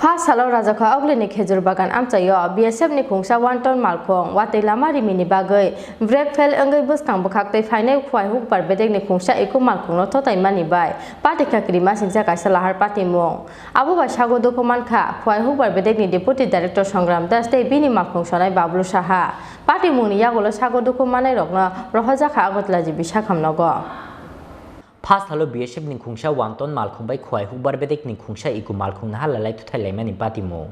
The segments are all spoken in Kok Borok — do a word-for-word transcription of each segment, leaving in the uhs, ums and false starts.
Pha salo Rajakha Oglini khejur bagan amchaio B S F ni khungsa one ton malkhung watwi lama rimini bagwi brake fail wngwi bwskang bwkhaktwi phainai Khowai Hukbar bedekni khungsa iko malkhungno thotaimani bai patikha kwrwi masingcha kaisa lahar patimung. Abo bai sago dukhu mankha Khowai Hukbar bedekni Deputy Director Songram Das tei bini malkhung sonai Bablu Saha. Patimungni yagulo sago dukhu manairokno rohorjakha Agartala G B sakham nogo. Pha salo B S F ni khungsa one ton malkhung bai Khowai Hukbar bedekni khungsa iko malkhung naha lalai thuthai laimani patimung.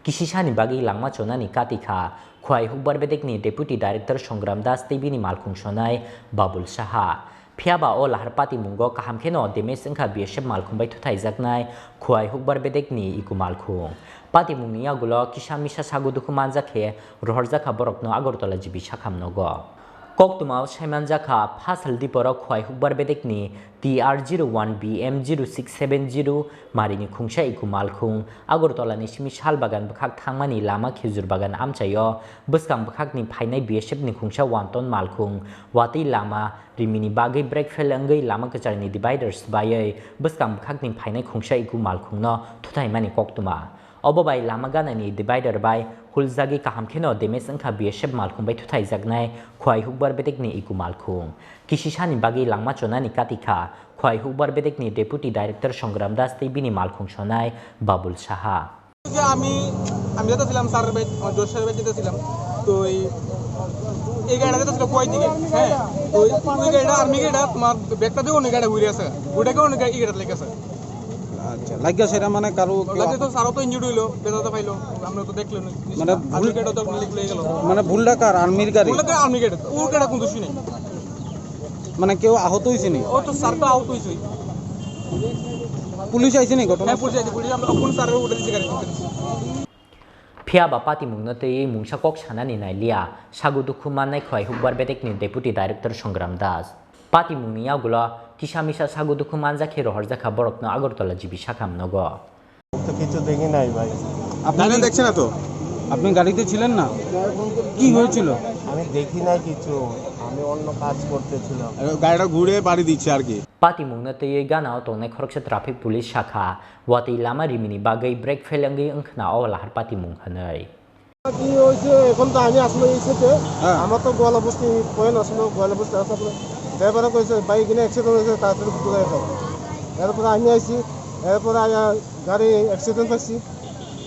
Kisisani bagwi langma chonani katikha Khowai Hukbar bedekni Deputy Director Songram Das tei bini malkhung sonai Babul Saha. Phiyaba o lahar patimungo kaham kheno damage wngkha B S F malkhung bai thuthaijaknai Khowai Hukbar bedekni iko malkhung. Patimungni yagulo kisa misa sago dukhu manjak khe rohorjakha borokno Agartala G B sakham nogo. Koktwmao saimanjakha, pha sal diporo Khowai Hukbar bedekni T R zero one B M zero six seven zero marini khungsa iko malkhung Agartala ni simi sal bagan bwkhak thangmani lama khejur bagan amchaio bwskang bwkhakni phainai B S F ni khungsa one ton malkhung watwi lama rimini bagwi brake fail wngwi lama kwcharni dividers baiwi bwskang bwkhakni phainai khungsa iko malkhungno thuthaimani koktwma. Obo bai lama ganani divider bai huljagwi kaham kheno damage wngkha B S F malkhung bai thuthaijaknai Khowai Hukbar bedekni iko malkhung. Kisisani bagwi langma chonani katikha Khowai Hukbar bedekni Deputy Director Songram Das tei bini malkhung sonai Babul Saha. যে আমি আমি যেতে ছিলাম স্যারের বাড়ি, আমার জোর স্যারের বাড়ি যেতে ছিলাম। তো এই এই গাড়িটা যেতে ছিল কুয়াই দিকে। হ্যাঁ, তো ওই গাড়িটা আর্মি গাড়িটা তোমার ব্যাগটা দিয়ে অনেক গাড়ি ঘুরে আছে, ওটাকে অনেক গাড়ি গাড়িটা লেগে আছে। আচ্ছা, লাগিয়া সেটা মানে কারো কেউ লাগে তো স্যারও তো ইনজুর্ড হইলো, বেদাতে পাইলো, আমরা তো দেখলো না জিনিসটা। মানে ভুল আর্মি গাড়িটা তো আপনার লেগে গেল। মানে ভুলটা কার? আর্মির গাড়ি? ভুলটা কার? আর্মি গাড়ি তো, ওর গাড়ি কোনো দোষই নেই। মানে কেউ আহত হয়েছে নি? ও তো স্যার তো আহত হয়েছে। পুলিশ আইছে নি ঘটনা? হ্যাঁ, পুলিশ আইছে, পুলিশ আমরা ওখানে স্যারের উঠে দিয়েছে গাড়ি। Phiya ba patimungno twiwi mungsa kok sanani nai liya, sago dukhu mannai Khowai Hukbar bedekni Deputy Director Songram Das. Patimungni yagulo kisa misa sago dukhu manjak khe rohorjakha borokno Agartala G B sakham nogo. তো কিছু দেখি নাই ভাই। আপনি তাহলে দেখছে না তো? আপনি গাড়িতে ছিলেন না? কি হয়েছিল? আমি দেখি নাই কিছু, আমি অন্য কাজ করতেছিলাম। গাড়িটা ঘুরে বাড়ি দিচ্ছে আর কি। Patimungno twiwi ganao tongnai khoroksa traffic police sakha, watwi lama rimini bagwi brake fail wngwi wngkhna o lahar patimung hwnwi. কি হয়েছে এখন তো আমি আসলে এসেছে। হ্যাঁ। আমার তো গোয়ালা বস্তি পয়েন্ট আসলে গোয়ালা বস্তি আসলে ড্রাইভারে কইছে ভাই এখানে অ্যাক্সিডেন্ট হয়েছে তাড়াতাড়ি ঘুরে যাও। এরপরে আমি আইছি, এরপরে আয়া গাড়ি অ্যাক্সিডেন্ট পাইছি।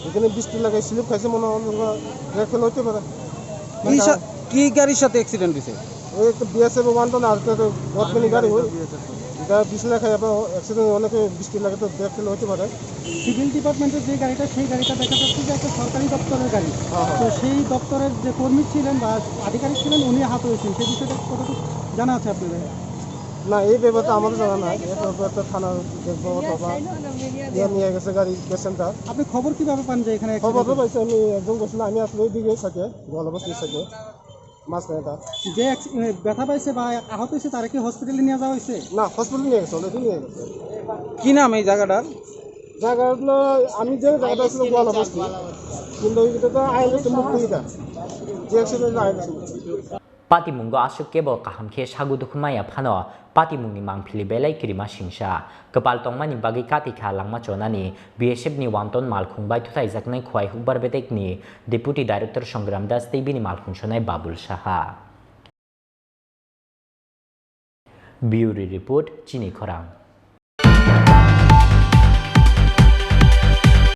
এখানে বৃষ্টি লাগে স্লিপ খাইছে মনে হয় ব্রেক ফেল হইতে পারে। কি সা- কি গাড়ির সাথে অ্যাক্সিডেন্ট হয়েছে? ওই একটা বিএসএফ ওয়ান টন আর একটা গভর্নমেন্ট গাড়ি ওই এটা বিশ লাখ এবার অ্যাক্সিডেন্ট অনেকে বৃষ্টি লাগে তো ব্রেক ফেল হইতে পারে। সিভিল ডিপার্টমেন্টের যে গাড়িটা সেই গাড়িটা দেখা যাচ্ছে যে একটা সরকারি দপ্তরের গাড়ি। হ্যাঁ, হ্যাঁ। তো সেই দপ্তরের যে কর্মী ছিলেন বা আধিকারিক ছিলেন উনি আহত হয়েছেন, সেই বিষয়টা কতটুকু জানা আছে আপনাদের? না, এই ব্যাপারটা আমাদের জানা নাই। এটা ব্যাপারটা থানা দেখবো অথবা ইয়ে নিয়ে গেছে গাড়ি প্যাসেঞ্জার। আপনি খবর কিভাবে পান যে এখানে খবর তো অ্যাক্সিডেন্ট হয়েছে? পাইছি আমি একদম গেছিলাম, আমি আসলে ওই দিকে থাকে গোয়ালাবস্তি থাকে মাঝখানে তার। যে অ্যাক্সি- এ, ব্যথা পাইছে বা আহত হয়েছে তারা কি হসপিটালে নিয়ে যাওয়া হয়েছে? না, হসপিটালে নিয়ে গেছে, অলরেডি নিয়ে গেছে। কি নাম এই জায়গাটার? জায়গাটা আমি যে জায়গাটা ছিল গোয়ালাবস্তি, কিন্তু ওই ভিতরে তো আইলে তো মুক্তি দিতা যে অ্যাক্সিডেন্ট আইলে। Patimungo aswk kebo kaham khe sago dukhu maya phano patimungni mangphili belai kirima singsa. Kwpal tongmani bagwi kati kha langma chonani B S F ni wanton malkhung bai thutaijaknai Khowai Hukbar bedekni Deputy Director Songram Das tei bini malkhung sonai Babul Saha. Bureau Report, Chini Khorang.